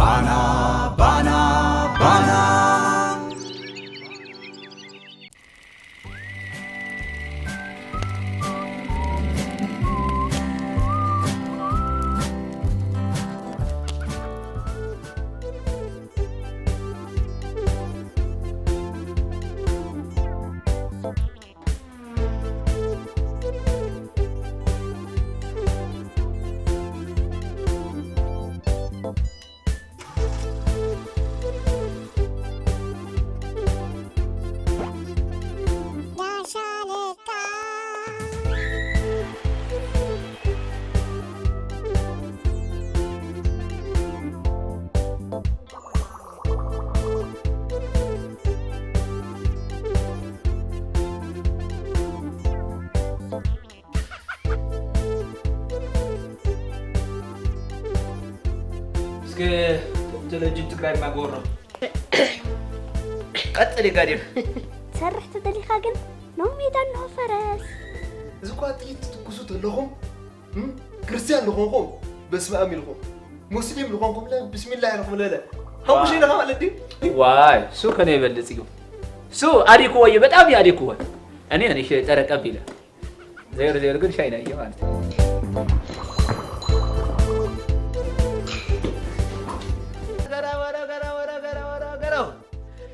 ባና ባና ባና። እስኪ ቴሌቪዥን ትግራይ ማጎሮ ቀጥል ጋዲም። ትሰርሕ ተደሊኻ ግን ኖ ሜዳ እንሆ ፈረስ። እዚ እኳ ጥይት ትትኩሱ ተለኹም፣ እም? ክርስትያን ዝኾንኩም በስመ ኣብ ኢልኩም፣ ሙስሊም ዝኾንኩም ለ ብስሚላህ ኢልኩም ለለ። ሓሙሽ ኢልኻ ማለት ድዩ? ዋይ፣ ሱ ከነ ይበልጽ እዩ። ሱ ኣዲክዎ እዩ፣ በጣም እዩ ኣዲክዎ። እኔ እኔ ጠረቀብ ይለ ዘይሩ ዘይሩ ግን ሻይና እዩ ማለት ነው። ገረው፣ ገረው፣ ገረው፣ ገረው፣ ገረው፣ ገረው።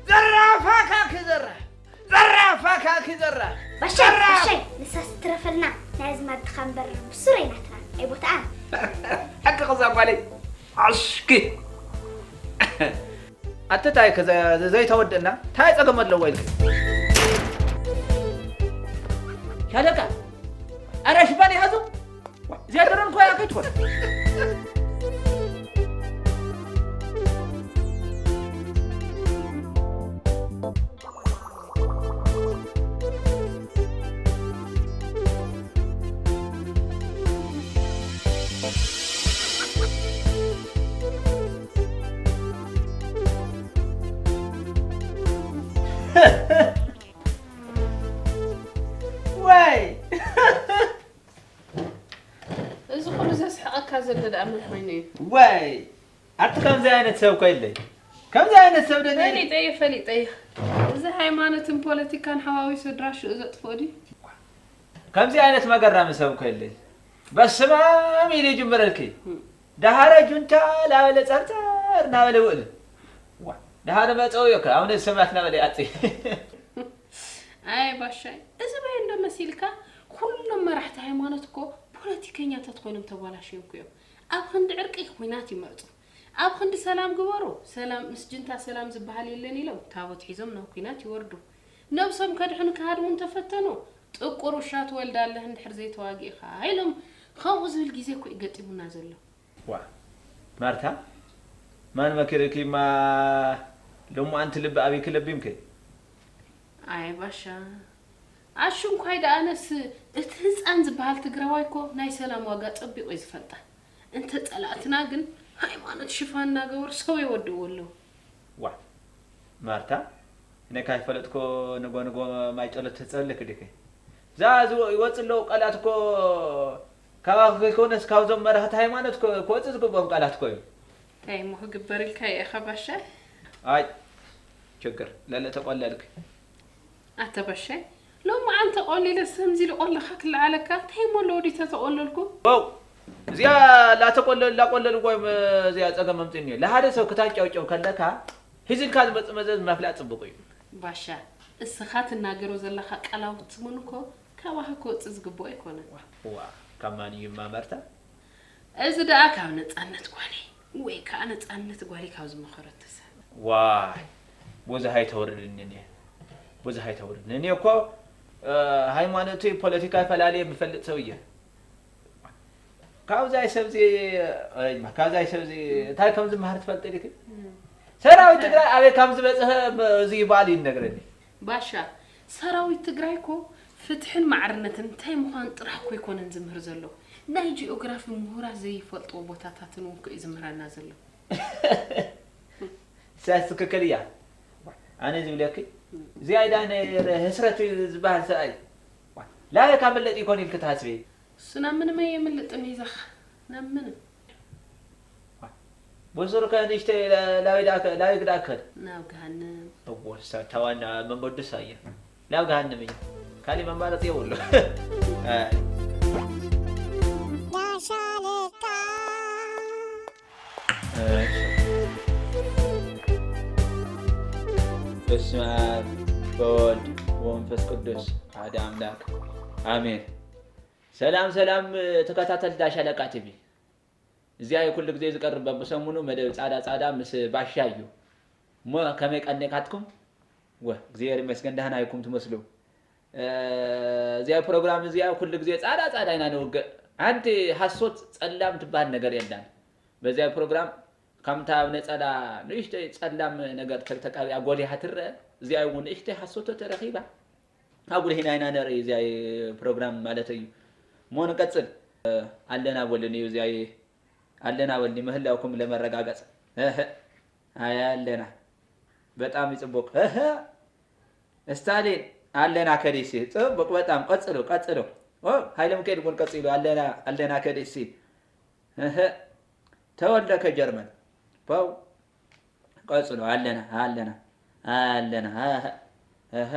ዘራፍ፣ ኣካኪ ዘራፍ። ዘራፍ፣ ኣካኪ ዘራፍ። ባሻይ፣ ዘራፍ። ባሻይ፣ ንሳስ ትረፈልና። ናይ ኣዝማድኻ እምበር ብሱረይ ናትና ኣይቦታኣን። ሓቂ ኸዛ ጓለይ። ኣሽኪ። ኣተታይ ከዘ-፣ ዘይተወደና፣ ታይ ጸገም ኣለዎ ኢልኪ? ሻለቃ፣ ኣረ ሽፋን ይሃዙ። እዚኣ ድሮን እኮ እያ ከይትኾን። ወይ! እዚ ኩሉ ዘስሕቐካ ዘሎ ደኣ መን ኮይኑ እዩ? ወይ! ኣቲ ከምዚ ዓይነት ሰብ እኮ የለይ። ከምዚ ዓይነት ሰብ ደኒ ፈሊጠ እየ፣ ፈሊጠ እየ። እዚ ሃይማኖትን ፖለቲካን ሓዋዊሱ ድራሽኡ ዘጥፍኦ ድዩ? ከምዚ ዓይነት መገራሚ ሰብ እኮ የለይ። በስመ ኣብ ኢሉ ይጅምረልኪ። እም። ደሃረ ጁንታ ላበለ ጸርጸር ናበለ ውእል። ዋ፣ ደሃረ መጸው እዮ ከ፣ ኣቡነ ሰባት ናበለ ኣጽ። ኣይ ባሻይ፣ እዚ በይ እንዶ መሲልካ፣ ኩሎም መራሕቲ ሃይማኖት እኮ ፖለቲከኛታት ኮይኖም ተባላሽዮም እኮ እዮም። ኣብ ክንዲ ዕርቂ ኩናት ይመርጹ፣ ኣብ ክንዲ ሰላም ግበሩ፣ ሰላም ምስ ጅንታ ሰላም ዝበሃል የለን ኢሎም ታቦት ሒዞም ናብ ኩናት ይወርዱ። ነብሶም ከድሕኑ ክሃድሙ እንተፈተኑ፣ ጥቁር ውሻ ትወልዳለህ እንድሕር ዘይተዋጊእኻ ኢሎም ከምኡ ዝብል ግዜ እኮ እዩ ገጢሙና ዘሎ። ዋ፣ ማርታ፣ ማን መኪርኪማ ሎሚ ኣንቲ ልቢ ኣበይኪ ለቢምኪ? ኣይ ባሻ፣ ኣሹንኳይ ደኣ ኣነስ እቲ ህፃን ዝበሃል ትግራዋይ እኮ ናይ ሰላም ዋጋ ፀቢቑ እዩ ዝፈልጣ። እንተ ፀላእትና ግን ሃይማኖት ሽፋን እናገበሩ ሰው የወድእዎ ኣለዉ። ዋ፣ ማርታ፣ እኔ ካይፈለጥኮ ንጎ ንጎ ማይ ጸሎት ትጸልክ ዲኪ? እዛ ዝወ-፣ ይወጽእ ኣለዉ ቃላት እኮ ካባኺ ከይኮነስ ካብዞም መራሕቲ ሃይማኖት ኮ-፣ ክወጽእ ዝግብኦም ቃላት እኮ እዩ። እንታይ እሞ ክግበር ኢልካ እየ ኢኻ ባሻ? ኣይ፣ ችግር ለለ ተቆለልክ። ኣታ ባሻይ፣ ሎሚ ዓንተ ቆሊለስ ከምዚ ኢሉ ቆለኻ ክለዓለካ? እንታይ እሞ ኣለዎ ድዩ ተተቆለልኩ? ዋው! እዚኣ ላተቆለ-፣ ላቆለልኩ እዮም፣ እዚኣ ጸገም ኣምጺእኒ። ለሓደ ሰብ ክታንጨውጨው ከለካ፣ ሒዝልካ ዝመጽእ መዘዝ ምፍላጥ ጽቡቕ እዩ። ባሻ፣ እስኻ ትናገሮ ዘለኻ ቃላውቲ እውን እኮ ካባኻ ክወጽእ ዝግብኦ ኣይኮነን። ዋ፣ ካብ ማን እዩ እማ ማርታ? እዚ ደኣ ካብ ነጻነት ጓለይ ወይ ከኣ ነጻነት ጓለይ ካብ ዝመኸረቶ ሰብ። ዋይ፣ ብዙሕ ኣይተውርድኒ እኔ። ብዙሕ ኣይተውርድኒ። እኔ እኮ፣ እ፣ ሃይማኖተይ ፖለቲካ ፈላልየ ብፈልጥ ሰብ እየ። ካብዛይ ሰብዚ፣ እ፣ ካብዛይ ሰብዚ እንታይ ከም ዝመሃር ትፈልጢ ዲኺ? እም። ሰራዊት ትግራይ ኣበይ ከም ዝበጽሐ፣ ም-፣ እዚ በዓል እዩ ዝነግረኒ። ባሻ፣ ሰራዊት ትግራይ እኮ ፍትሕን ማዕርነትን እንታይ ምዃን ጥራሕ እኮ ኣይኮነን ዝምህር ዘሎ። ናይ ጂኦግራፊ ምሁራት ዘይፈልጥዎ ቦታታትን እውን እኮ እዩ ዝምህረና ዘሎ። ሳስ ትክክል እያ። ኣነ ዝብለኪ፣ እዚኣ ኢዳ ናይ ህስረት ዝበሃል ሰብኣይ፣ ላበይ ካብ መለጥ ይኮን ኢልኪ ትሓስቢ? እሱ ናብ ምንም ኣየምልጥን እዩ ዘኻ፣ ናብ ምንም። ብሱር ከ ንእሽተይ ላበይ ደኣ ከ-፣ ላበይ ክደኣ ክኸድ? ናብ ገሃነም። እዎ፣ እሳ እታ ዋና መንገዱ እሳ እያ። ናብ ገሃነም እያ። ካሊእ መማረፂ የብሉ። ዳሻለካ እሺ። በስመ አብ ወወልድ ወመንፈስ ቅዱስ አሐደ አምላክ አሜን። ሰላም ሰላም ተከታተልቲ ዳሻለካ ቲቪ። እዚኣ ኩሉ ግዜ ዝቀርብ በብሰሙኑ መደብ ጻዳ ጻዳ ምስ ባሻ እዩ። እሞ ከመይ ቀኒካትኩም? ወ እግዚኣብሔር ይመስገን ደህና ይኩም ትመስሉ። እ፣ እዚኣ ፕሮግራም እዚኣ ኩሉ ግዜ ጻዳ ጻዳ ኢና ንውግእ። ሓንቲ ሓሶት ጸላም ትበሃል ነገር የላን። በዚኣ ፕሮግራም ከምታ ኣብ ነጸላ ንእሽተይ ጸላም ነገር ተተቃቢኣ ጎሊሃ ትረአ፣ እዚኣ እውን ንእሽተይ ሓሶቶ ተረኺባ ኣጉሊህና ኢና ነርኢ እዚኣ ፕሮግራም ማለት እዩ። እሞ ንቀጽል። ኣለና በሉኒ እዩ እዚኣ ኣለና በሉኒ ምህላውኩም ለመረጋገጽ። እህ፣ ኣይ ኣለና። በጣም ይጽቡቅ። እህ፣ ስታሊን ኣለና ከዲሲ። ጽቡቅ በጣም ቀጽሉ፣ ቀጽሉ። ኦ፣ ሃይለ ሚካኤል እውን ቀጺሉ ኣለና፣ ኣለና ከዲሲ። እህ፣ ተወልደ ከጀርመን። ፖው፣ ቀጽሉ። ኣለና፣ ኣለና፣ ኣለና። እህ፣ እህ።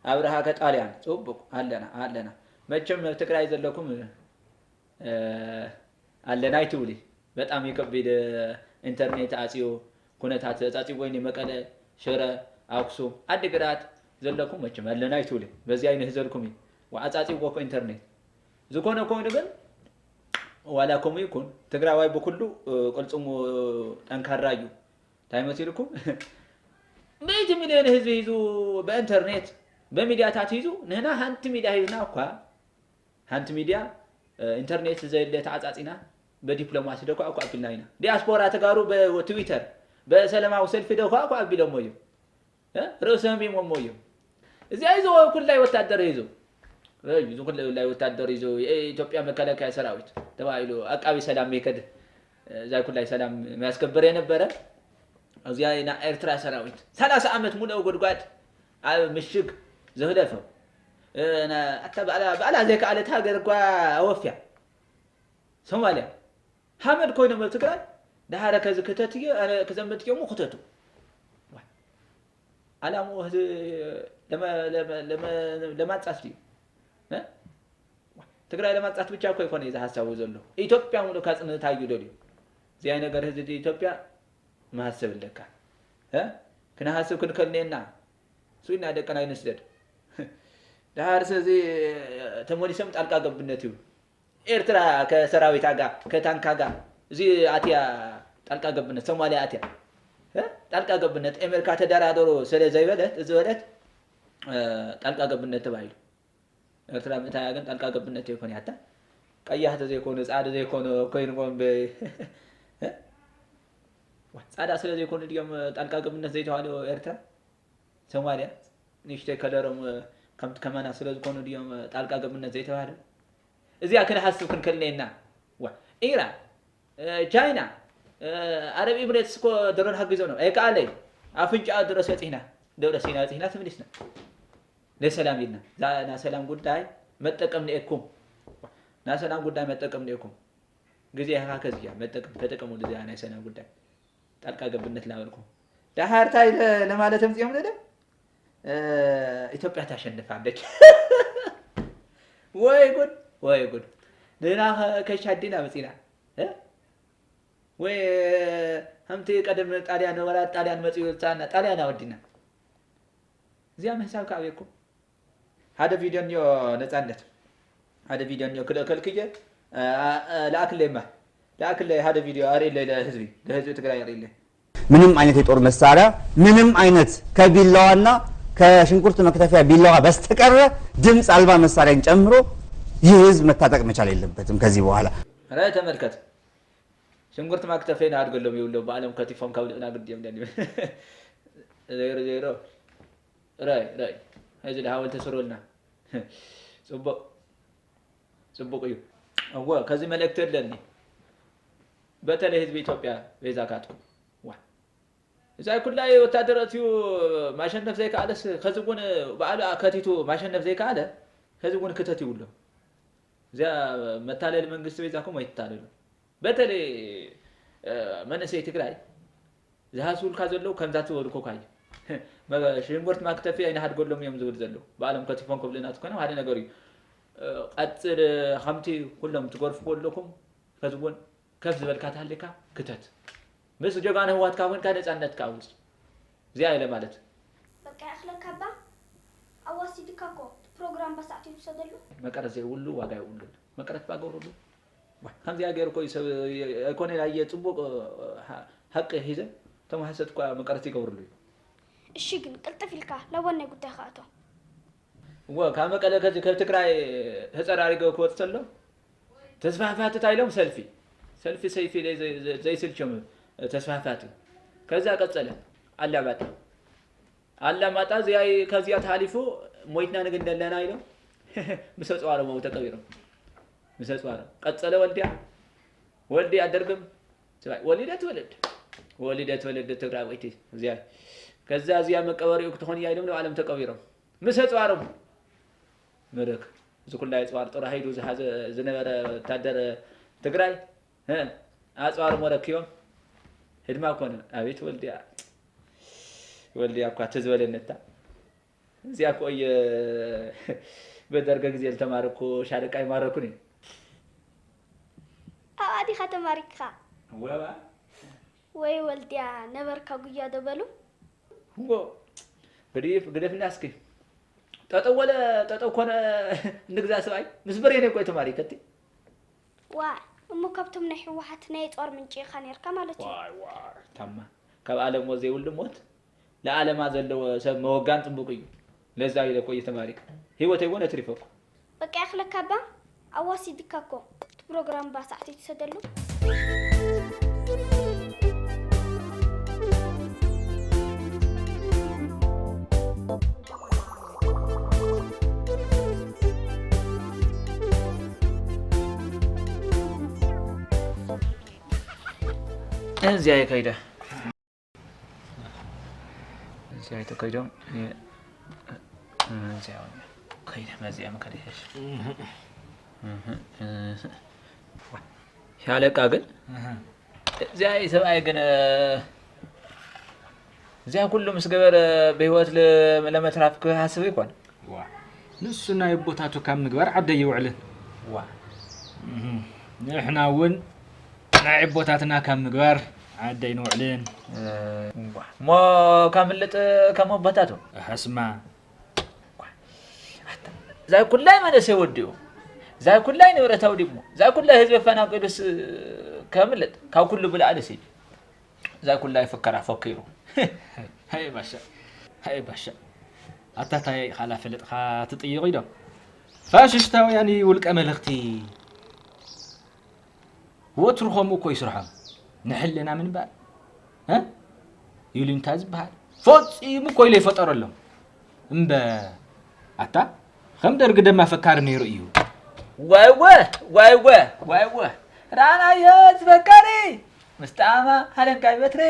ኣብርሃ ከጣልያን። ጽቡቅ። ኣለና፣ ኣለና። መቸም ትግራይ ዘለኩም፣ እ፣ ኣለና ኣይትውሊ። በጣም ይከቢድ። ኢንተርኔት ኣጽዮ፣ ኩነታት ኣጻጺቦ ይኒ መቀለ፣ ሽረ፣ ኣክሱም፣ ዓዲግራት ዘለኩም መቸም ኣለና ኣይትውሊ። በዚኣ ይንህዘልኩም እዩ። ወዓጻጺቦ እኮ ኢንተርኔት። ዝኾነ ኮይኑ ግን፣ ዋላ ከምኡ ይኩን፣ ትግራዋይ ብኩሉ፣ እ፣ ቅልጽሙ ጠንካራ እዩ። እንታይ መሲልኩም? ሚእቲ ሚልዮን ህዝቢ ሒዙ ብኢንተርኔት፣ ብሚድያታት ሒዙ፣ ንህና ሓንቲ ሚድያ ሒዝና እኳ፣ ሓንቲ ሚድያ፣ እ፣ ኢንተርኔት ዘየለ ተዓጻጺና፣ ብዲፕሎማሲ ደኳ እኳ ኣቢልና ኢና። ዲያስፖራ ተጋሩ ብትዊተር፣ ብሰላማዊ ሰልፊ ደኳ እኳ ኣቢሎሞ እዮም። እ? ርእሶም ይሞሞ እዮም። እዚኣ ይዞ ኩላይ ወታደር ይዞ። እዩ፣ እዚ ኩላይ ወታደር ይዞ፣ የኢትዮጵያ መከላከያ ሰራዊት ተባሂሉ፣ አቃቢ ሰላም ሜከድ፣ እዛ ኩላይ ሰላም የሚያስከብር የነበረ፣ እዚኣ ና ኤርትራ ሰራዊት፣ ሰላሳ ዓመት ሙሉእ ጉድጓድ ኣብ ምሽግ ዘህለፈ። እ፣ ና-፣ ኣታ ባዕላ፣ ባዕላ ዘይከኣለት ሃገር እኳ ኣወፍያ። ሶማልያ። ሓመድ ኮይኖም ኣብ ትግራይ፣ ደሓረ ከዚ ክተት እየ፣ ኣነ ክዘምት እየ፣ እሞ ክተቱ። ዋ። ዓላምኡ ህዚ ለመ-፣ ለመ-፣ ለመ-፣ ለማንጻት ድዩ? እ? ዋ። ትግራይ ለማንጻት ብቻ እኮ ይኮነ እዚ ሓሳቡ ዘሎ። ኢትዮጵያ ሙሉ ካጽንታ እዩ ደልዩ። እዚኣ ነገር ህዚ ኢትዮጵያ መሃሰብ ኣለካ። እ? ክነሃስብ ክንከልኔና። ሱይና ደቀና ይንስደድ። ደሓር እዚ ተመሊሶም ጣልቃ ገብነት እዩ። ኤርትራ ከሰራዊታ ጋ፣ ከታንካ ጋ፣ እዚ ኣትያ ጣልቃ ገብነት፣ ሶማልያ ኣትያ። እ? ጣልቃ ገብነት፣ ኤሜሪካ ተደራደሩ ስለ ዘይበለት፣ እዚ በለት፣ እ፣ ጣልቃ ገብነት ተባሂሉ። ኤርትራ ምእታያ ግን ጣልቃ ገብነት ዘይኮነ ያታ። ቀያሕ ተዘይኮኑ፣ ጻዕዳ ዘይኮኑ ኮይንዎም ብ-፣ እ? ዋ፣ ጻዕዳ ስለ ዘይኮኑ ድዮም ጣልቃ ገብነት ዘይተባህሉ ኤርትራ? ሶማልያ ንእሽተይ ከለሮም፣ እ፣ ከምቲ ከማና ስለ ዝኾኑ ድዮም፣ እ፣ ጣልቃ ገብነት ዘይተባህለ? እዚኣ ክንሓስብ ክንክእልኔና። ዋ፣ ኢራን፣ እ፣ ቻይና፣ እ፣ ኣረብ ኤምሬትስ እኮ ድሮን ሓጊዞም ነው። ኣይከኣለይ። ኣፍንጫ ድረስ በጺሕና። ደብረ ሲና በጺሕና ተመሊስና። ለሰላም ኢልና። እዛ ናይ ሰላም ጉዳይ መጠቀም ንኤኩም። ናይ ሰላም ጉዳይ መጠቀም ንኤኩም። ግዜ ሃከዝ እያ። መጠቀም፣ ተጠቀሙ እዚኣ ናይ ሰላም ጉዳይ። ጣልቃ ገብነት ላበልኩ። ደሓር ታይ ለ-፣ ለማለት ኣምጺኦም ለለ? እ፣ ኢትዮጵያ ታሸንፋለች። ወይ ጉድ፣ ወይ ጉድ። ንሕና ከ-፣ ከሻዲና መጺና። እ? ወይ ከምቲ ቀደም ጣልያን፣ ወራር ጣልያን መጺኡ ዝጸኣና፣ ጣልያን ኣወዲና። እዚኣ ምሕሳብ ከኣበየኩም። ሓደ ቪድዮ እኒኦ ነጻነት። ሓደ ቪድዮ እኒኦ ክልእከልክየ፣ እ፣ እ፣ ለኣክለይማ። ለኣክለይ ሓደ ቪድዮ ኣርእለይ ለህዝቢ፣ ለህዝቢ ትግራይ ኣርእለይ። ምንም አይነት የጦር መሳሪያ፣ ምንም አይነት ከቢላዋና ከሽንኩርት መክተፊያ ቢላዋ በስተቀረ ድምፅ አልባ መሳሪያን ጨምሮ ይህ ህዝብ መታጠቅ መቻል የለበትም ከዚህ በኋላ። ራይ ተመልከት። ሽንኩርት መክተፊያ ንኣድገሎም ይብሉ፣ በዓሎም ከቲፎም ካብ ልእና ግድዮም ደልዩ። ዜሮ ዜሮ። ራይ፣ ራይ። ሕዚ ለሃወል ተስሮልና። ጽቡቅ። ጽቡቅ እዩ። እወ፣ ከዚ መልእክቲ ኣለኒ። በተለይ ህዝቢ ኢትዮጵያ ቤዛካትኩም። ዋ። እዛ ኩላይ ወታደር ኣትዩ ማሸነፍ ዘይከኣለስ፣ ከዚ እውን ባዕሉ ከቲቱ ማሸነፍ ዘይከኣለ፣ ከዚ እውን ክተት ይብሎ። እዚኣ መታለሊ መንግስቲ ቤዛኩም ኣይትታለሉ። በተለይ መንእሰይ ትግራይ ዝሃስውልካ ዘለዉ ከምዛ ትበልኩካ እዩ። ሽንጉርት ማክተፊ ኣይንሃድገሎም እዮም ዝብል ዘለዉ። ባዕሎም ከቲፎም ክብልእና ትኮነ ሓደ ነገር እዩ። ቀፅል። ከምቲ ኩሎም ትገርፍዎ ኣለኩም ከዚ እውን ከፍ ዝበልካ ተሃሊካ ክተት። ምስ ጀጋኑ ኣሕዋትካ ኮንካ ነፃነትካ ኣውፅ። እዚኣ ኢለ ማለት። በቃ ይኣኽለካ እባ። ኣዋሲድካ እኮ እቲ ፕሮግራም ባሳዕቲ ይውሰደሉ። መቀረት ዘይብሉ ዋጋ የብሉን። መቀረት ባገሩሉ። ከምዚኣ ገይሩ እኮ እዩ ሰብ ኣይኮነ ኣየ ፅቡቅ ሓቂ ሒዘ ተመሃሰት እኳ መቀረት ይገብርሉ እዩ። እሺ ግን ቅልጥፍ ኢልካ ናብ ዋናይ ጉዳይ ከኣቶ። እወ ካብ መቀለ ከዚ ካብ ትግራይ ተፀራሪገ ክወፅ ተሎ ተስፋሕፋቲ እንታይ ኢሎም ሰልፊ ሰልፊ ሰይፊ ዘይስልችም ተስፋሕፋቲ ከዛ ቀፀለ ኣላማጣ ኣላማጣ እዚኣ ካብዚኣ ተሃሊፉ ሞይትና ንግንደ ኣለና ኢሎም ምስ ኣፅዋሮም ኣብኡ ተቀቢሮም ምስ ኣፅዋሮም ቀፀለ ወልድያ ወልድያ ደርግም ሰብኣይ ወሊደ ትወለድ ወሊደ ትወለድ ትግራወይቲ እዚኣ ከዛ እዚኣ መቀበሪኡ ክትኾን እያ ኢሎም ንባዕሎም ተቀቢሮም ምስ ኣፅዋሮም መድረክ እዚ ኩላ የፅዋር ጥራሂዱ ዝሃዘ ዝነበረ ወታደር ትግራይ ኣፅዋሮም ወረክዮም ህድማ ኮነ ኣቤት ወልድያ ወልድያ እኳ ትዝበለነታ እዚኣ እኮ እየ ብደርገ ግዜ ዝተማረኩ ሻለቃ ይማረኩኒ። ኣብኣ ዲኻ ተማሪክኻ? እወ እባ። ወይ ወልድያ ነበርካ ጉያ ዶ በሉ? እዎ ግዲፍ ግደፍና እስኪ። ጠጠው ወለ ጠጠው ኮነ ንግዛ ሰብኣይ ምስ ብሬን እኮ እየ ተማሪከ እቲ። ዋእ እሞ ካብቶም ናይ ህወሓት ናይ ጦር ምንጪ ኢኻ ኔርካ ማለት እዩ። ዋይ ዋይ ታማ ካብ ኣለሞ ዘይብሉ ሞት ለኣለማ ዘለዎ ሰብ መወጋን ፅቡቅ እዩ። ለዛ ኢለ እኮ እየ ተማሪቀ። ህይወተይ እውን ኣትሪፈ እኮ። በቃ ይኣኽለካ እባ ኣዋሲድካ እኮ እቲ ፕሮግራም እባ ሳዕቲ ትሰደሉ። እዚኣ እየ ከይደ። እዚኣ ተከይዶም እዚኣ ከይደ መዚኣ መከደ ሻለቃ ግን እዚኣ ሰብኣይ ግን እዚኣ ኩሉ ምስ ገበረ ብህይወት ለመትራፍ ክሃስብ ይኮን ንሱ ናይ ኣቦታቱ ካብ ምግባር ዓደይ ይውዕልን ንሕና እውን ናይ ኣቦታትና ካብ ምግባር ዓደይ ንውዕልን እሞ ከምልጥ ከም ኣቦታቱ ሕስማ ዛይ ኩላይ መንእሰይ ወዲኡ ዛይ ኩላይ ንብረት ኣውዲሞ ዛይ ኩላይ ህዝቢ ኣፈናቂሉስ ከምልጥ ካብ ኩሉ ብላዕሊ ሲ ዛይ ኩላይ ፍከራ ፈኪሩ ሃይ ባሻ ሃይ ባሻ ኣታ ታይ ኢኻ ላፈለጥኻ ትጥይቕ ኢዶም ፋሽሽታውያን ውልቀ መለኽቲ ወትሩ ከምኡ እኮ ይስርሖም ንሕልና ምንባር እ ይሉኝታ ዝበሃል ፈፂሙ እኮ ኢለ ይፈጠረሎም እምበ ኣታ ከም ደርጊ ደማ ፈካሪ ነይሩ እዩ ዋይወ ዋይወ ዋይወ ራናዮ ዝበከሪ ምስ ጣዕማ ሃለንጋይ በትሪ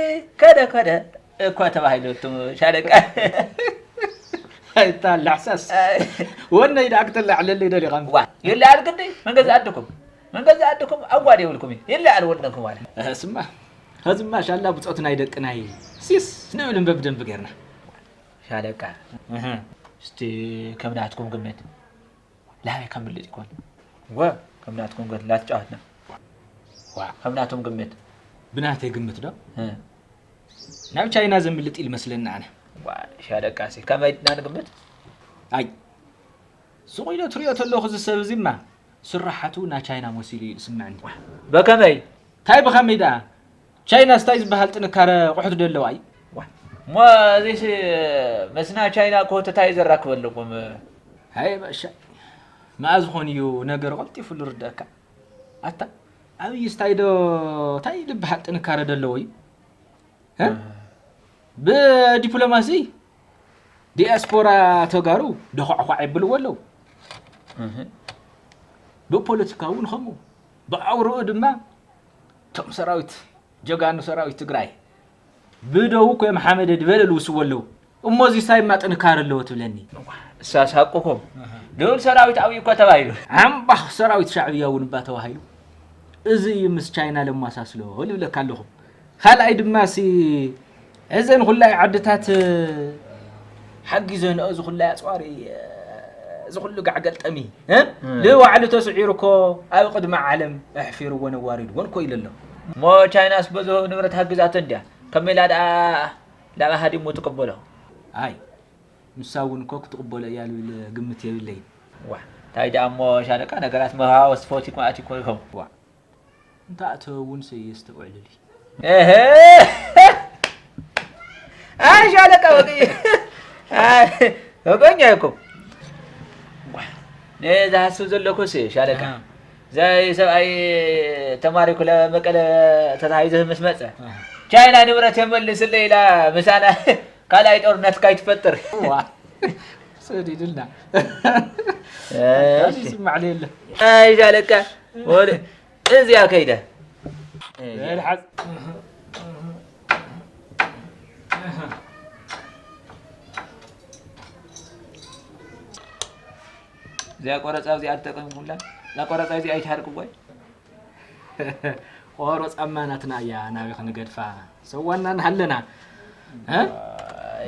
ከደ ከደ እኳ ተባሂሉ እቱ ሻለቃ ኣይታላሕሰስ ወነይ ደኣ ክተላዕለለይ ደሊኻ ዋ ይለዓል ግዲ መንገዚ ኣድኩም መንገዚ ኣድኩም ኣዋድ የብልኩም እዩ ይለዓል ወድነኩም ዋለ ስማ ኸዚ ማሻላ ብፆት ናይ ደቅና እዩ ሲስ ንብል እምበ ብደንቢ ጌርና ሻለቃ እስቲ ከም ናትኩም ግምት ላበይ ከም ብልጥ ይኮን ወ ከም ናትኩም ግምት ላተጫወትና ዋ ከም ናቶም ግምት ብናተይ ግምት ዶ ናብ ቻይና ዘምልጥ ኢል መስለኒ ኣነ ዋ ሻለቃ ሲ ከመይ ኢና ንግምት ኣይ ሱቕ ኢለ ትሪኦ ተለኹ እዚ ሰብ እዚማ ስራሓቱ ናይ ቻይና መሲሉ እዩ ዝስምዐኒ በከመይ እንታይ ብኸመይ ደኣ ቻይናስ ታይ ዝበሃል ጥንካረ ኣቑሑት ዶ ኣለዋ እዩ? እሞ እዚስ ምስና ቻይና ኮተታ እዩ ዘራክበለኩም። ሃየ ባሻ መኣዝ ኾን እዩ ነገር ቐልጢፉ ልርደኣካ? ኣታ ኣብይስ ታይ ዶ ታይ ልበሃል ጥንካረ ዶ ኣለዎ እዩ? እ? ብዲፕሎማሲ ዲያስፖራ ተጋሩ ደዃዕዃዕ የብልዎ ኣለዉ። ብፖለቲካ እውን ከምኡ። ብኣውርኡ ድማ እቶም ሰራዊት ጀጋኑ ሰራዊት ትግራይ ብደዉ እኮ እዮም ሓመደ ድበለ ልውስዎ ኣለዉ። እሞ እዚስ ታይ እማ ጥንካረ ኣለዎ ትብለኒ? እሳስ ሓቅኹም ልኡል ሰራዊት ኣብዩ እኮ ተባሂሉ። ሓምባኽ ሰራዊት ሻዕብያ እውን እባ ተባሂሉ። እዚ እዩ ምስ ቻይና ለማሳስሎ ልብለካ ኣለኹ። ካልኣይ ድማ ሲ እዘን ኩላይ ዓድታት ሓጊዘንኦ እዚ ኩላይ ኣፅዋር እዚ ኩሉ ጋዕገልጠሚ ንባዕሉ ተስዒሩ እኮ ኣብ ቅድሚ ዓለም ኣሕፊርዎን ኣዋሪድዎን እኮ ኢሉ ኣሎ። እሞ ቻይናስ በዞ ንብረት ሓጊዛቶ እንድያ ከመይ ኢላ ደኣ ላባ ሃዲሙ ትቅበሎ? ኣይ ንሳ እውን እኮ ክትቕበሎ እያ ዝብል ግምት የብለይን። ዋ እንታይ ደኣ እሞ ሻለቃ ነገራት መሃወስ ፈቲኩም ኣቲኩም ኢኹም። ዋ እንተ ኣተወ እውን ሰየስተውዕልል እዩ። እህ ኣይ ሻለቃ ወቂ ኣይ ወቀኛ እኮ ዋ ነዛ ሱ ዘለኩስ ሻለቃ ዘይ ሰብኣይ ተማሪኩ ለመቀለ ተታሂዘ ምስ መጸ ቻይና ንብረት የመልስለይ ኢላ ምሳና ካልኣይ ጦርነት ካይትፈጥር። ዋ ሰዲድልና። እሺ። ይስማዕ የለ። ኣይ ሻለቃ ወደ እዚኣ ከይደ። በል ሓዝ። እዚኣ ቆረፃ እዚኣ ትጠቀምኩምላ እዛ ቆረፃ እዚኣ ኣይትሓርቅቦይ። ቆሮ ጻማ ናትና እያ ናበይ ክንገድፋ ሰዋና ንሃለና እ?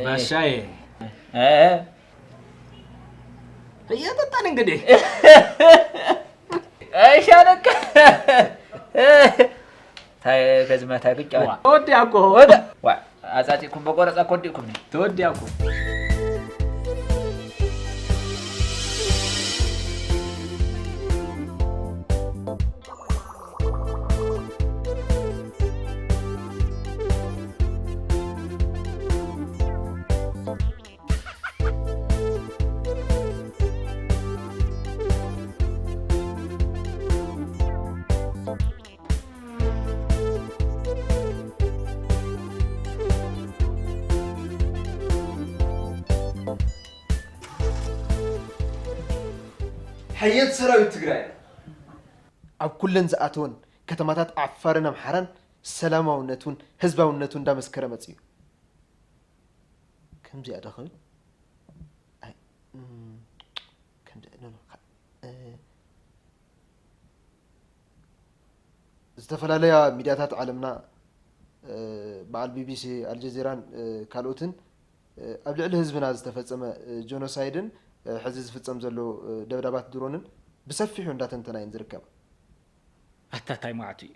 ባሻዬ እ? እየጠጣን እንግዲህ እሺ ኣለካ ታይ ከዝመታ ግጫ ዋ፣ ተወዲያ እኮ። ወደ ዋ ኣጻጺኩም በቆረጻ ኮዲኩም ተወዲያ እኮ። ሓየት ሰራዊት ትግራይ ኣብ ኩለን ዝኣተወን ከተማታት ዓፋርን ኣምሓራን ሰላማውነቱን ህዝባውነቱን እንዳመስከረ መፅዩ። ከምዚኣ ዶ ክብል? ኣይ፣ እም፣ ከምዚ፣ ኖ፣ ኖ፣ ካ-፣ እ፣ ዝተፈላለያ ሚድያታት ዓለምና፣ እ፣ በዓል ቢ ቢ ሲ፣ ኣልጀዚራን፣ እ፣ ካልኦትን፣ እ፣ ኣብ ልዕሊ ህዝብና ዝተፈጸመ፣ እ፣ ጆኖሳይድን፣ እ፣ ሕዚ ዝፍጸም ዘሎ፣ እ፣ ደብዳባት ድሮንን ብሰፊሑ እንዳተንተና እየን ዝርከባ። ኣታ ታይ መዓቱ እዩ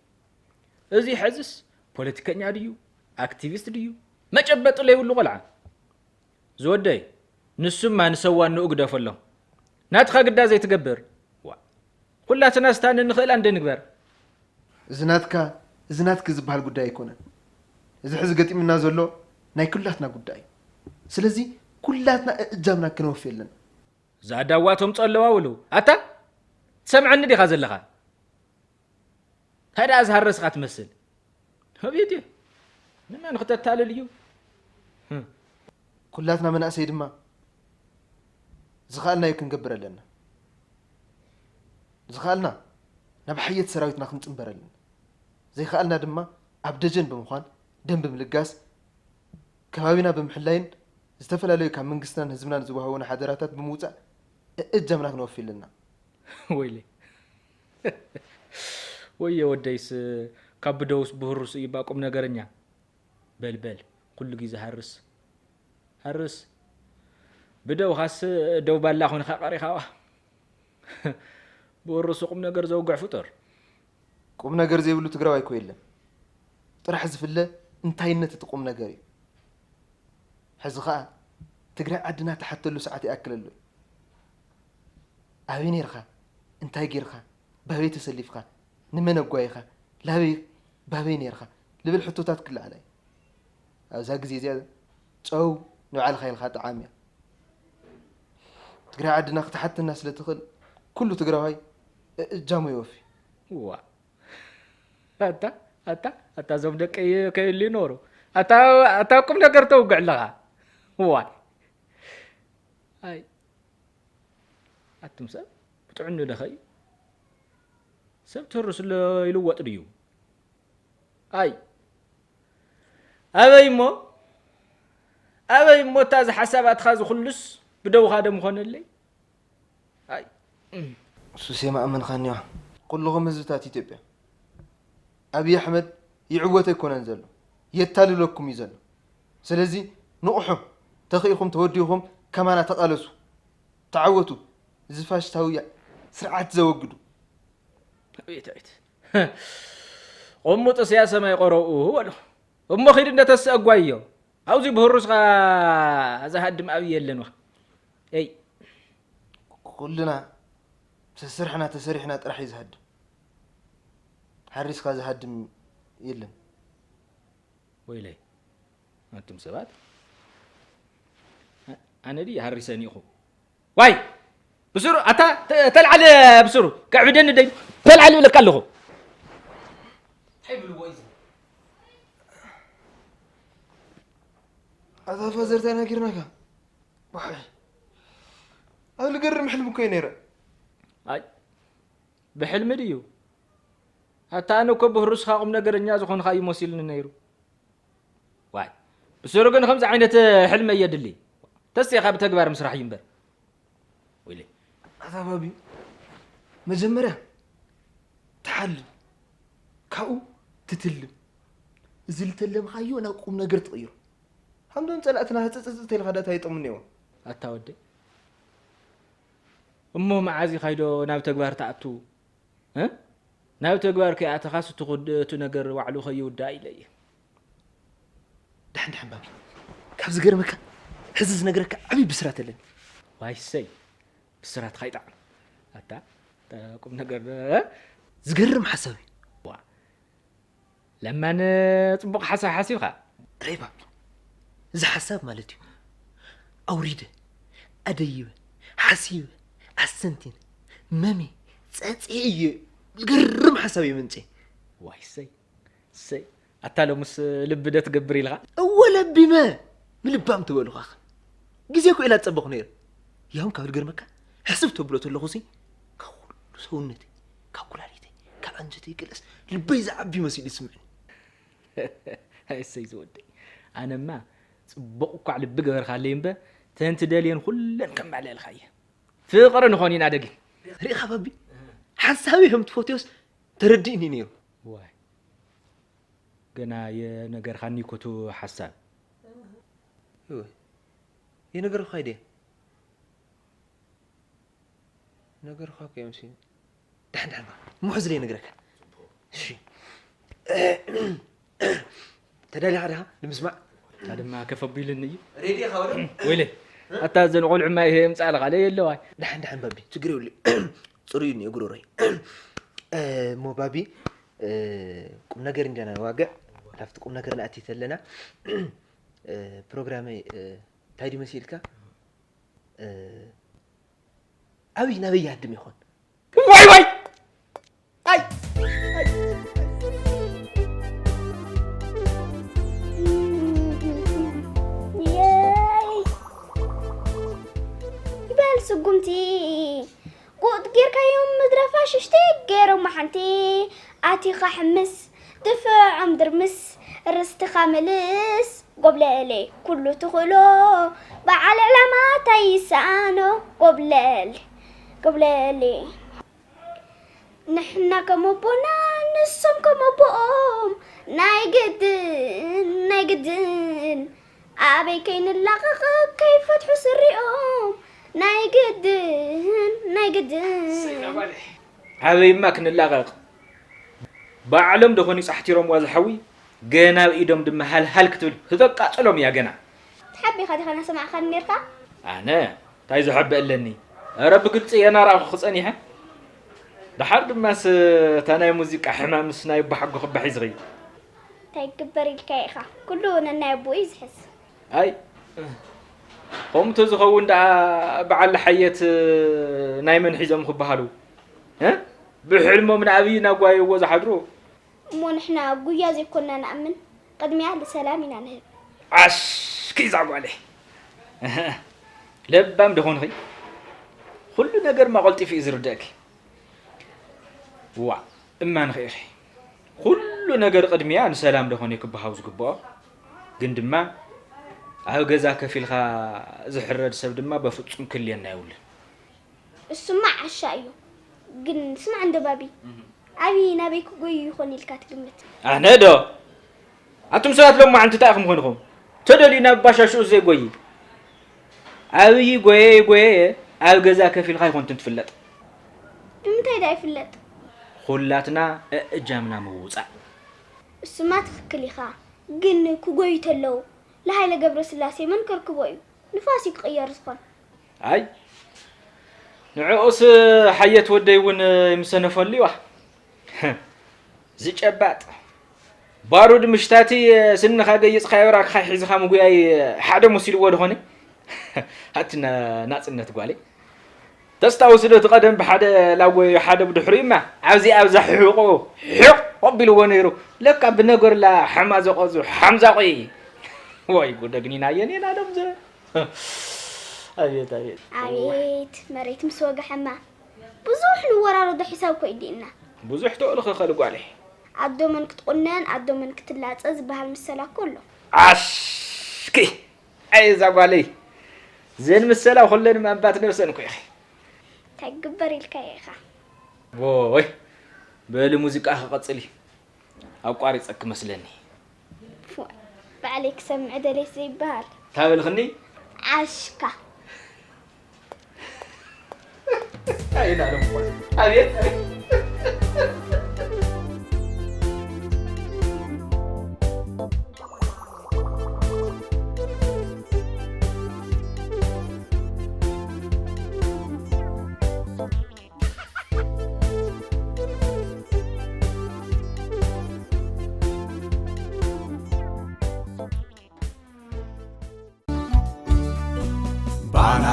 እዚ? ሕዝስ ፖለቲከኛ ድዩ ኣክቲቪስት ድዩ መጨበጢ ለይብሉ ቆልዓ። ዝወደይ ንሱማ ንሰዋን ንኡ ግደፈሎም። ናትኻ ግዳ ዘይትገብር። ዋ። ኩላትና ስታን እንኽእላ እንደ ንግበር። እዚ ናትካ፣ እዚ ናትኪ ዝበሃል ጉዳይ ኣይኮነን። እዚ ሕዚ ገጢሙና ዘሎ ናይ ኩላትና ጉዳይ እዩ። ስለዚ ኩላትና እእጃምና ክነወፊ ኣለና። ዛዳዋቶም ጸለዋ ውሉ። ኣታ ትሰምዐኒ ዲኻ ዘለኻ? እንታይ ደኣ ዝሃረስኻ ትመስል? ኣቤት እዩ። ንመን ክተታልል እዩ? ህም። ኩላትና መናእሰይ ድማ ዝኸኣልናዮ ክንገብር ኣለና። ዝኸኣልና ናብ ሓየት ሰራዊትና ክንጽንበር ኣለና። ዘይኸኣልና ድማ ኣብ ደጀን ብምዃን ደም ብምልጋስ ከባቢና ብምሕላይን ዝተፈላለዩ ካብ መንግስትናን ህዝብናን ዝወሃቡና ሓደራታት ብምውፃእ እእጃምና ክነወፊ ኣለና። ወይለይ ወየ ወደይስ ካብ ብደውስ ብህሩስ እዩ እባ ቁም ነገረኛ። በል በል ኩሉ ግዜ ሃርስ ሃርስ ብደውኻስ ደው ባላ ኮይንካ ቀሪኻዋ። ብህሩስ ቁም ነገር ዘውግዕ ፍጡር። ቁም ነገር ዘይብሉ ትግራዋይ እኮ የለን። ጥራሕ ዝፍለ እንታይነት እቲ ቁም ነገር እዩ። ሕዚ ኸኣ ትግራይ ዓድና ትሓተሉ ሰዓት ይኣክል ኣሎ እዩ። ኣበይ ነይርኻ? እንታይ ጌርካ? ባበይ ተሰሊፍካ? ንመን ኣጓይኻ? ላበይ ባበይ ነይርካ? ልብል ሕቶታት ክለዓላ እዩ። ኣብዛ ግዜ እዚኣ ጨው ንባዕልኻ ኢልካ ጠዓም እያ። ትግራይ ዓድና ክትሓተና ስለ ትኽእል ኩሉ ትግራዋይ እእጃሙ ይወፊ። ዋ ኣታ ኣታ ኣታ እዞም ደቀይ ከይህሉ ይኖሩ ኣታ ኣታ ቁም ነገር ተውግዕ ኣለኻ። ዋይ ኣይ ኣቱም ሰብ ብጥዕኑ ደኸ እዩ ሰብ ተርስ ኣሎ ይልወጥ ድዩ? ኣይ ኣበይ እሞ ኣበይ እሞ እታ እዚ ሓሳባትኻ ዝኹሉስ ብደውኻ ዶ ምኾነለይ? ኣይ እሱስ የማእመንኻኒ ዋ። ኩልኹም ህዝብታት ኢትዮጵያ ኣብይ ኣሕመድ ይዕወት ኣይኮነን ዘሎ፣ የታልለኩም እዩ ዘሎ። ስለዚ ንቑሑ፣ ተኽኢኹም ተወዲኹም ከማና ተቓለሱ፣ ተዓወቱ። እዚ ፋሽስታዊ ስርዓት ዘወግዱ። ኣቤት ኣቤት። ቅሙጥስ እያ ሰማይ ቆረብኡ በሉ። እሞ ኺድ እንደ ተስእ ኣጓዮ። ኣብዚ ብህሩስኻ ዝሃድም ኣብይ የለን ዋ። ኤይ ኩልና ሰስርሕና ተሰሪሕና ጥራሕ እዩ ዝሃድም። ሓሪስካ ዝሃድም የለን። ወይለይ ኣንቱም ሰባት፣ ኣነ ድየ ሃሪሰ ኒኹ? ዋይ ብስሩ ኣታ ተ- ተልዓል ብስሩ ከዕብደኒ ደይ ተልዓል እብለካ ኣለኹ። ኣታ ፋዘር እንታይ ነጊርናካ? ዋይ ኣብ ልገርም ሕልም እኮ እዩ ነይረ። ኣይ ብሕልሚ ድዩ? ኣታ ኣነ እኮ ብህሩስኻ ቁም ነገረኛ ዝኾንካ እዩ መሲልኒ ነይሩ። ዋይ ብስሩ ግን ከምዚ ዓይነት ሕልሚ እየድሊ። ተስኻ ብተግባር ምስራሕ እዩ እምበር። ወይለይ ኣታ ባቢ መጀመርያ ትሓልም፣ ካብኡ ትትልም፣ እዚ ዝተለምኻዮ ናብ ቁም ነገር ትቕይሮ። ሃምዶም ጸላእትና ህጽጽጽ ተልካ ዳታ ይጠሙኒ እዮም። ኣታ ወደይ እሞ መዓዝ ኢኻይዶ ናብ ተግባር ትኣቱ? እ? ናብ ተግባር ከይኣተኻስ እቲ ኩድ- እቲ ነገር ባዕሉ ከይውዳእ ኢለ እየ። ድሓን ድሓን ባቢ ካብ ዝገርመካ ሕዚ ዝነግረካ ዓብዪ ብስራት ኣለኒ። ዋይ ሰይ ብስራትካ ይጣዕም። ኣታ ተ- ቁም ነገር ዶ- እ? ዝገርም ሓሳብ እዩ። ዋ ለማን ጽቡቕ ሓሳብ ሓሲብካ። ሬባ እዚ ሓሳብ ማለት እዩ ኣውሪደ ኣደይበ ሓሲበ ኣስተንቲነ መሜ ጸጽየ እየ ዝገርም ሓሳብ እየ መንጽየ። ዋይ ሰይ ሰይ ኣታ ሎምስ ልቢ ዶ ትገብር ኢልካ? እወ ለቢመ ምልባም ትበሉኻኸ ግዜ እኮ ኢላ ዝጸበኹ ነይረ። ያውም ካብ ዝገርመካ ሕስብ ተብሎ ተለኹሲ ካብ ኩሉ ሰውነተይ ካብ ኩላሊተይ ካብ ኣንጀተይ ገለስ ልበይ ዝዓቢ መሲሉ ይስምዕኒ። እሰይ ዝወደይ ኣነማ ጽቡቕ እኳዕ ልቢ ገበርካለይ እምበ ተን ትደልየን ኩለን ከማልኣልካ እየ። ፍቕሪ ንኾን ኢና ደጊም። ርኢኻ ባቢ ሓሳበይ ከም ትፈትዮስ ተረዲእኒ ነይሩ። ዋይ ገና የነገርካኒ እኮ እቲ ሓሳብ። እወ የነገርኩኻ ድየ? ነገርኳ እኮ እዮም ሲኒ። ድሓን ድሓን እሞ ሕዚ ለይ ነግረካ። እሺ ተዳሊኻ ዲኻ ንምስማዕ? እታ ድማ ከፍ ኣቢሉኒ እዩ። ሬድዮ ኻወደ ወይለ ኣታ እዘን ቆልዑ ማይ ይምጻእ ኣለኻ ለይ ኣለዋይ። ድሓን ድሓን ባቢ ችግር የብሉ። ጽሩይ እዩ እኒኦ ጉሮሮይ። እሞ ባቢ ቁም ነገር እንዲና ንዋግዕ ካብቲ ቁም ነገር ንኣቲ ተለና ፕሮግራመይ እንታይ ድዩ መሲልካ? ኣብይ ናበይ ይሃድም ይኾን? ዋይ ዋይ ይበል ስጉምቲ ጉጥ ጌርካዮም ምድረ ፋሽሽቲ ገይሮማ ሓንቲ ኣቲኻ ሕምስ ድፍዖም ድርምስ ርስትኻ ምልስ ጎብለሌ ኩሉ ትኽእሎ በዓል ዕላማ ታይ ይሰኣኖ ጎብለል ጎብለሌ ንሕና ከም ኣቦና ንሶም ከም ኣቦኦም ናይ ግድን ናይ ግድን ኣበይ ከይንላቐቕ ከይፈትሑ ስሪኦም ናይ ግድን ናይ ግድን ኣበይማ ክንላቐቕ ባዕሎም ደኾን ይጻሕቲሮምዋ ዝሓዊ ገና ኣብ ኢዶም ድማ ሃልሃል ክትብል ክተቃጽሎም እያ ገና። ተሓቢኻ ዲኻ እናሰማዕኻኒ ኔርካ? ኣነ እንታይ ዝሕቢ ኣለኒ? ኧረ ብግልጺ እየ ናራእኹኺ ጸኒሐ። ደሓር ድማስ እታ ናይ ሙዚቃ ሕማምስ ናይ ኣቦሓጎኺ እባ ሒዝኺ። እንታይ ክግበር ኢልካዮ ኢኻ? ኩሉ ነናይ ኣቦኡ እዩ ዝሕዝ። ኣይ ኸምኡ ተዝኸውን ደኣ በዓል ሓየት ናይ መን ሒዞም ክበሃሉ? እ? ብሕልሞም ንኣብይ እናጓየይዎ ዝሓድሩ። እሞ ንሕና ጉያ ዘይኮንና ንኣምን፣ ቅድሚያ ልሰላም ኢና ንህብ። ዓሽ ክይ እዛ ጓለይ። ለባም ዶ ኾንኺ? ኩሉ ነገርማ ቀልጢፉ እዩ ዝርደእኪ። ዋእ እማንኺ ኢኺ። ኩሉ ነገር ቅድሚያ ንሰላም ዶ ኾን እዩ ክበሃው ዝግብኦ? ግን ድማ ኣብ ገዛ ከፊልካ ዝሕረድ ሰብ ድማ በፍጹም ክልየና የብሉን። እሱማ ዓሻ እዩ። ግን ስማዕ እንዶ ባቢ፣ ዓብዪ ናበይ ክጎዩ ይኾን ኢልካ ትግምት? ኣነ ዶ? ኣቱም ሰባት ሎማዓንቲ እንታይ ኢኹም ኮይንኹም? ተደልዩ ናብ ባሻሽኡ ዘይጎይ። ኣብይ ጎየ ጎየ ኣብ ገዛ ከፊልካ ይኾንትን ትፍለጥ። ብምንታይ ዳ ይፍለጥ? ኩላትና እእጃምና ምውፃእ። እሱማ ትኽክል ኢኻ፣ ግን ክጎዩ ተለዉ ለሃይለ ገብረስላሴ መን ከርክቦ እዩ? ንፋስ እዩ ክቕየር ዝኾን። ኣይ ንዕኡስ ሓየት ወደይ እውን ይምሰነፈሉ ይዋ። ዝጨባጥ ባሩድ ምሽታቲ ስንኻ ገይጽካዮ ራክኻ ሒዝኻ ምጉያይ ሓደ መሲልዎ ድኾነ። ኣቲ ና- ናጽነት ጓለይ። ተስታውስ ዶ እቲ ቀደም ብሓደ ላጎዮ ሓደ ብድሕሪኡ እማ ኣብዚ ኣብዛ ሕቖ ሕቕ ኣቢልዎ ነይሩ። ለካ ብነገርላ ሓማዘቆ ዙ ሓምዛቆ እዩ። ወይ ጉድ ኣግኒናዮ ኔና ዶም ዘ- ኣቤት ኣቤት። ኣቤት መሬት ምስ ወግሐማ ብዙሕ ንወራረዶ ሒሳብ እኮ እዩ ዲእና። ብዙሕ ተእልኸኸል ጓለይ። ኣዶ መን ክትቑነን ኣዶ መን ክትላጸ ዝበሃል ምሰላ እኮ ኣሎ። ኣሽኪ ኣይ እዛ ጓለይ ዘን ምሰላ ኩለን ማንባት ነብሰን እኮ ኢኺ። እንታይ ግበር ኢልካዮ ኢኻ። ወይ በሊ ሙዚቃ ክቐጽል እዩ። ኣቋሪጸኪ መስለኒ። ፎ፣ ባዕለይ ክሰምዕ ደልየስ ዘይበሃል። ታበልኽኒ? ዓሽካ። ኣይናለም። ኣቤት። ባና